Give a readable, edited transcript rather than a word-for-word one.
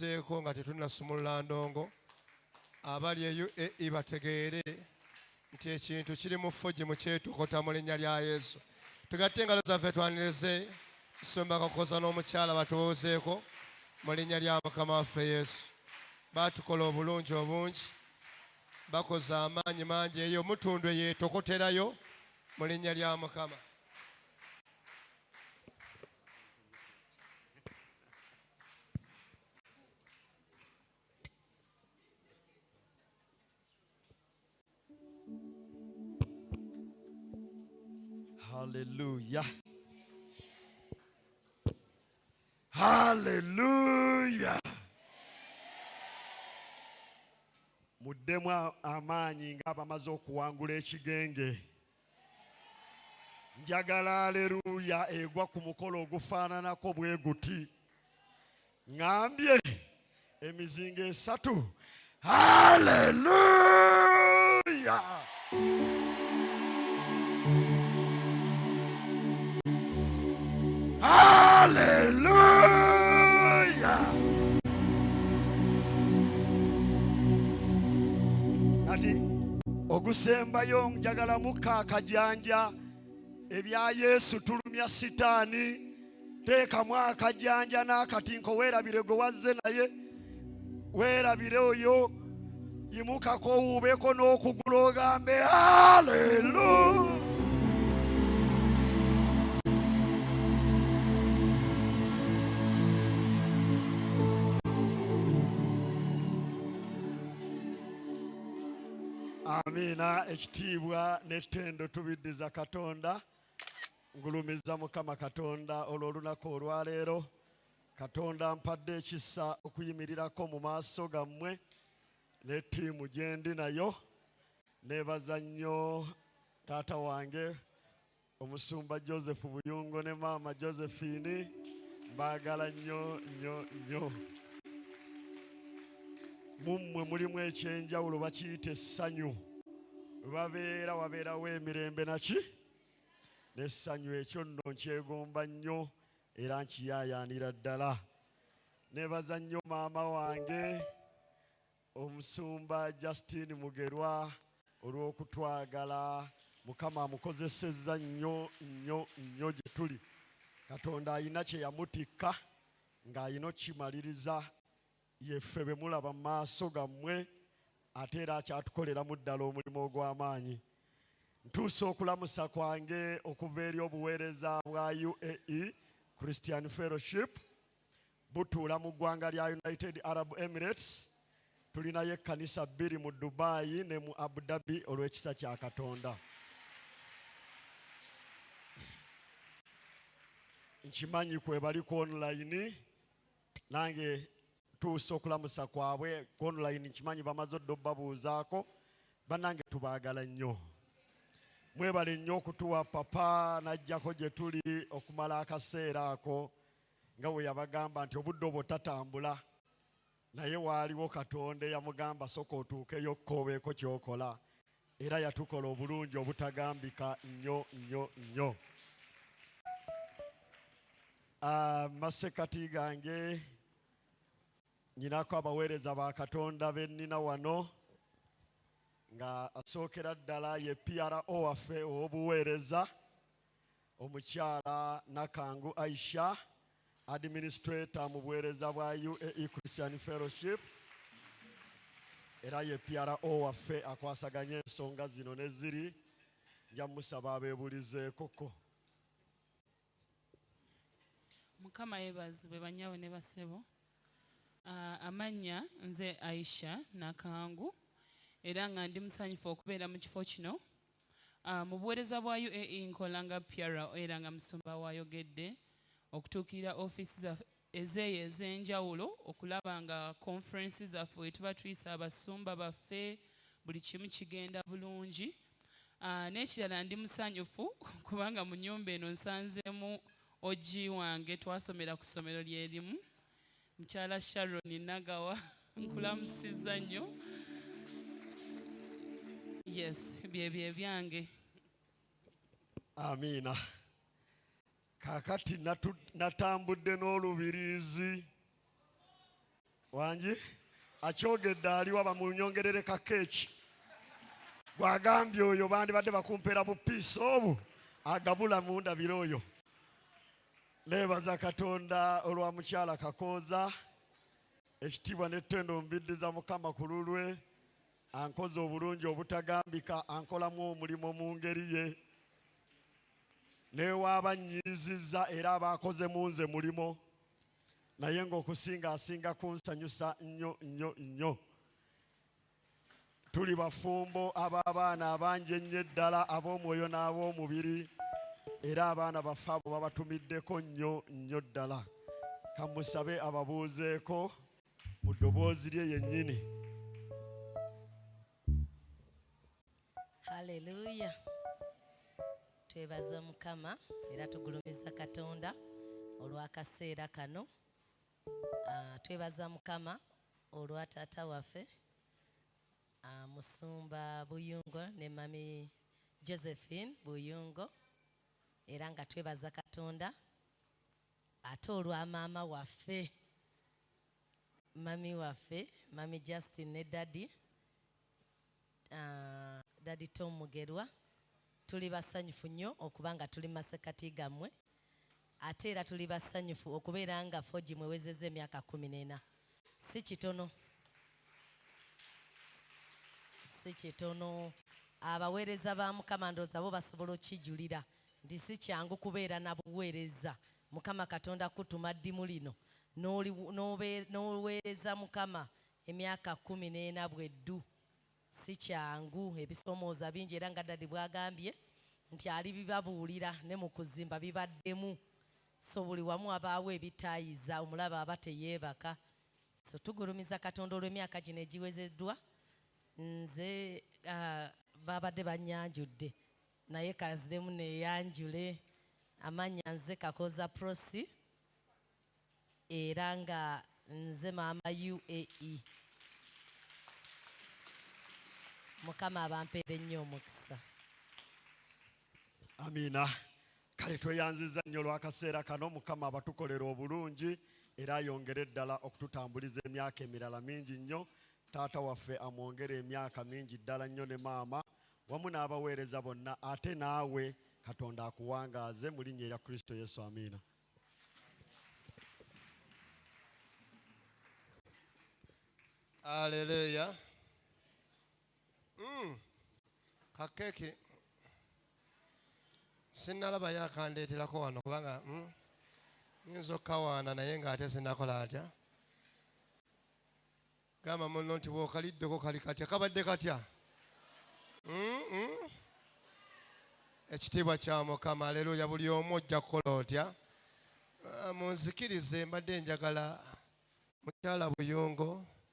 Batubuulizeeko nga tetunnasumulula ndongo, abali e UAE bategeere nti ekintu kiri mu ffugi mu kyetokota mu linnya lya Yesu. Tugatte engalo zaffe twanirize Musumba Kakoza n'omukyala batubuuzeeko mu linnya lya Mukama waffe Yesu. Baatukola obulungi obungi, bakoze amaanyi mangi eyo Mutundwe yeetokoterayo mu linnya lya Mukama. Hallelujah. Hallelujah. Muddemu amaanyi ng'abamaze okuwangula ekigenge. Njagala aleruuya egwa ku mukolo ogufaananako bwe guti. Ŋŋambye emizinga esatu. Haleluya! Haleluya! Kati ogusembayo njagala mukka akajanja ebya Yesu tulumya sitaani. Teekamu akajanja n'akatinko, weerabire gwe wazze naye, weerabire oyo, yimukako owuubeko n'okugulu ogambe haleluya. Amiina. Ekitiibwa n'ettendo tubiddiza Katonda. Ngulumiza Mukama Katonda olw'olunaku olwaleero. Katonda ampadde ekisa okuyimirirako mu maaso gammwe ne ttiimu gye ndi nayo. Neebaza nnyo taata wange omusumba Joseph Buyungo ne maama Josephine, mbaagala nnyo nnyo nnyo. Mu mmwe mulimu ekyenjawulo bakiyita essanyu. Babeera wabeerawo emirembe naki n'essanyu, ekyo nno nkyegomba nnyo era nkiyaayaanira ddala. Neebaza nnyo maama wange omusumba Justine Mugerwa olw'okutwagala. Mukama amukozesezza nnyo nnyo nnyo gye tuli. Katonda alina kye yamutikka ng'alina okukimaliriza. Yeffe be mulaba mu maaso gammwe, ate era akyatukoleramu ddala omulimu ogw'amaanyi. Ntuusa okulamusa kwange okuva eri obuweereza bwa UAE Christian Fellowship, butuula mu ggwanga lya United Arab Emirates. Tulinayo ekkanisa bbiri mu Dubai ne mu Abu Dhabi olw'ekisa kya Katonda. Nkimanyi kwebali ku online, nange ntuusa okulamusa kwabwe ku online, nkimanyi bamaze odda obbabuuzaako. Bannange tubaagala nnyo, mwebale nnyo okutuwa papa n'ajjako gye tuli okumala akaseera ako, nga bwe yabagamba nti obudde obwo tatambula, naye waaliwo Katonda eyamugamba soka otuukeyo koobeeko ky'okola, era yatukola obulungi obutagambika nnyo nnyo nnyo. Masekati gange nyinako abaweereza ba Katonda be nnina wano, nga asookera ddala ye PRO waffe ow'obuweereza omukyala Nakangu Aisha, administrator mu buweereza bwa UAE Christian Fellowship, era ye PRO waffe akwasaganya ensonga zino ne ziri. Nja musaba abeebulizeekoko. Mukama yeebazibwe bannyawo ne basebo. Amannya nze Aisha Nakangu, era nga ndi musanyufu okubeera mu kifo kino. Mu buweereza bwa UAE nkola nga PRO era nga musumba waayogedde okutuukirira ofiisi zaffe ezeeyo ez'enjawulo, okulaba nga conference zaffe we tuba tuyisa abasumba baffe buli kimu kigenda bulungi. N'ekirala ndi musanyufu kubanga mu nnyumba eno nsanzeemu OG wange, twasomera ku ssomero lye limu, mukyala Sharon Nagawa, nkulamusizza nnyo. Yes, byebyo ebyange. Amiina. Kaakati natambudde n'olubiriizi. Wangi akyogedde aliwa bamunyongerere ka keeki bw'agambye oyo bandibadde bakumpeera bupiisi obu agabula mundabire oyo. Neebaza Katonda olwa mukyala Kakooza, ekitiibwa n'ettendo mbiddiza Mukama ku lulwe, ankoze obulungi obutagambika, ankolamu omulimu mu ngeri ye, newaaba nnyiizizza era aba akoze mu nze mulimo, naye ng'okusinga asinga kunsanyusa nnyo nnyo nnyo. Tuli bafumbo ab'abaana abangi ennyo ddala ab'omwoyo n'ab'omubiri, era abaana baffe abo babatumiddeko nnyo nnyo ddala. Kamusabe ababuuzeeko mu ddoboozi lye yennyini. Haleluya. Twebaza Mukama era tugulumiza Katonda olw'akaseera kano. Twebaza Mukama olwa taata waffe Musumba Buyungo ne Mami Josephine Buyungo, era nga twebaza Katonda ate olwa maama waffe, mami waffe, Mami Justin ne Daddy, Daddy Tom Mugerwa. Tuli basanyufu nnyo okuba nga tuli masekati gammwe, ate era tuli basanyufu okubeera nga Fogi mwewezezza emyaka 14. Si kitono, si kitono. Abaweereza ba Mukama ndowooza bo basobola okukijulira nti si kyangu kubeera na buweereza. Mukama Katonda kutuma ddimu lino n'oweereza Mukama emyaka 14 bweddu. Si kyangu, ebisomooza bingi, era nga Daddy bw'agambye nti ali bibabuulira ne mu kuzimba bibaddemu. So buli wamu abaawo ebitaayiza, omulaba aba teyeebaka. So tugulumiza Katonda olw'emyaka gino egiwezeddwa. Nze babadde bannyanjudde, naye kanziremu neeyanjule. Amannya nze Kakooza Prossy, era nga nze maama UAE. Mukama abampeere nnyo omukisa. Amiina. Kale tweyanziza nnyo olw'akaseera kano. Mukama abatukolera obulungi era ayongere ddala okututambuliza emyaka emirala mingi nnyo. Taata waffe amwongere emyaka mingi ddala nnyo ne maama wamu n'abaweereza bonna, ate naawe Katonda akuwangaaze mu linnya erya Kristo Yesu. Amiina. Haleluya. Kakeeki sinnalabayo akandeeterako wano, kubanga nyinza okukawaana naye ng'ate sinnakola atya. Gamba munno nti bw'okaliddeko kali katya, kabadde katya? Ekitiibwa kya Mukama. Haleluya. Buli omu ojja kukola otya? Munzikirize, mbadde njagala mukyala Buyungo.